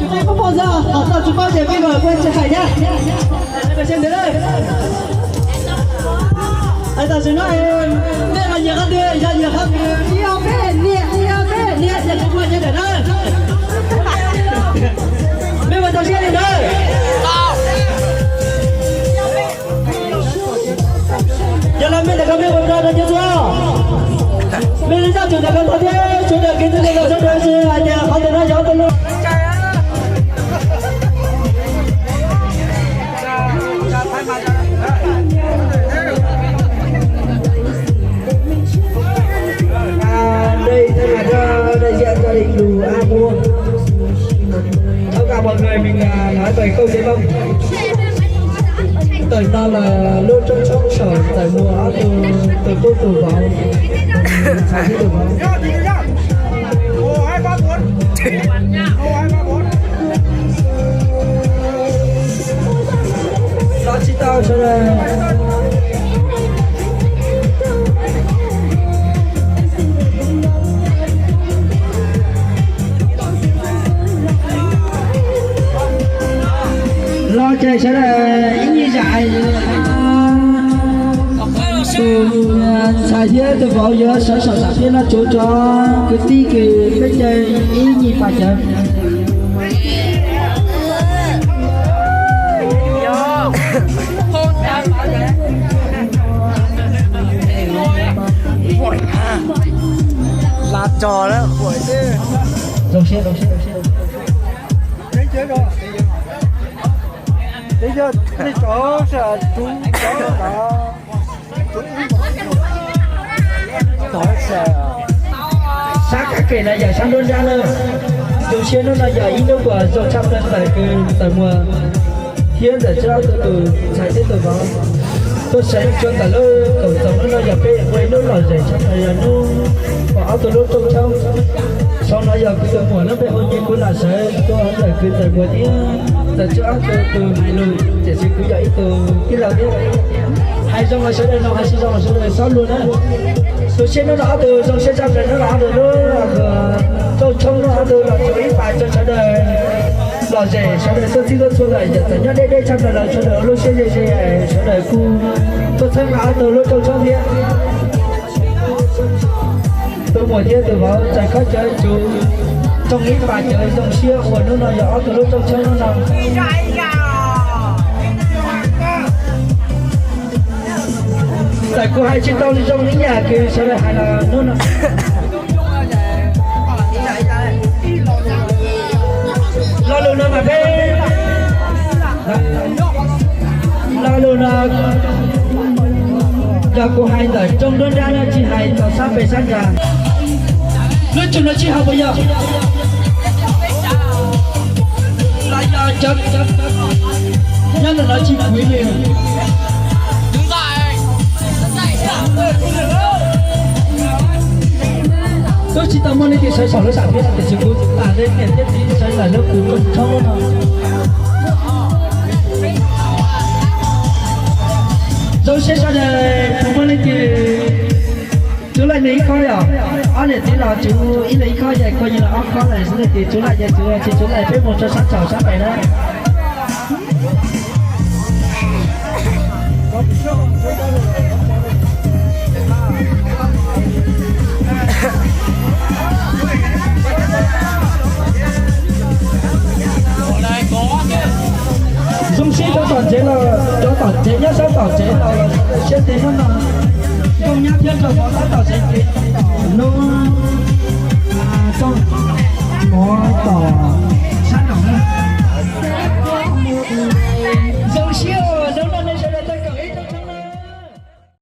Peb pom xwb, qhov tau tsis paub ces peb mam kuj tsis hais thiab. Hais tam sim no, nej ho nyiam qhov twg, yog nyiam qhov twg, yog peb niam, yog peb niam, yog tus muaj nyiaj ntawm na. Mej ua tau siab li ntawd. Yog los mej ntawm ko mej ua rau rau cov txhua, mej li zaj tsum ntawm ko tau thiab sawv daws kev txhua leej txhua tus hais tias qhov ntawm no yog ob tug lub. Đây, thay mặt cho đại diện gia đình Lù A Mua. Thông cảm mọi người, mình à, nói về câu Dế Mông. Tawm no lawm lub rooj tshoob saum tawm muaj ob tug, tus tub tus vauv, tus vauv. Los tsis tau sawv daws. Los ces sawv daws ib nyuag zam tus ntxhais thiab tus vauv yuav sawv saum sam thiab no tsuav tso kwv tij kws peb caug ib nyuag pas cawv. Zoo siab, zoo siab, zoo siab. Sab kab ke no yog sab nruab nrab na. Zoo siab hnub no yog ib hnub uas zoo tshaj plaws ntawm kws ntawm muag thiab ntawm tsob ob tug tus ntxhais thiab tus vauv tuaj saib tsuag ntawm lub koom txoos hnub no yog peb ua ib hnub lom zem tshaj plaws yog hnub uas ob tug lub rooj tshoob. Sau no yog kuv tus muam lub npe hu Nyiaj, kuv lam sawv tuaj ntawm kws ntawm muag thiab ntawm tsob ob tug tus hais lus, tiam sis kuv yog ib tug tij laug thiab. Hais zoo los sawv daws mloog, hais tsis zoo los sawv daws txhob luag na. Zoo siab hnub no ob tug zoo siab tshaj plaws, hnub no ob tug lub rooj tshoob hnub no ob tug los tsuav ib pas rau sawv daws lom zem, sawv daws tuaj txhij tuaj txhua lawm, txawm nyob deb deb tshaj plaws los sawv daws ua lub siab ze ze, sawv daws kuj tuaj txhawb nqa ob tug lub rooj tshoob thiab. Tus muam thiab tus vauv txais khob cawv tsuv, tsoo ib pas cawv zoo siab uas hnub no yog ob tug lub rooj tshoob hnub no. Txawm kuv hais tsis tau zoo ib yam kws sawv daws hais los hnub no. Lo lus no mas peb, lo lus no yog kuv hais ntawm rooj nruab nrab no, tsis hais txog sab pem sab nrad. Lub tsum no tsis haum puas yog? Los yog cov nyob ntawm no tsis kuv li. Kuv tsis tau muaj leej twg sawv saum lub sam thiab, tiam sis kuv tam li niam thiab txiv sawv ntawm lub kws rooj tshoob no. Zoo siab sawv daws, kuv muaj leej twg tsuv laij nws ib khob yom. Ob niam txiv los tsuv ib leeg ib khob, yog kuv yug los ob khob lawm, leej twg tsuv laij ces tsuv, tsis tsuv laij peb mus rau sab tsaus sab pem na. Zoo siab rau tom tsev los, rau tom tsev nyob sab tom tsev los siab tes hnub no. Zoo nyob thiab rau mov sab tom tsev, hnub zoo mov tom sab nraum.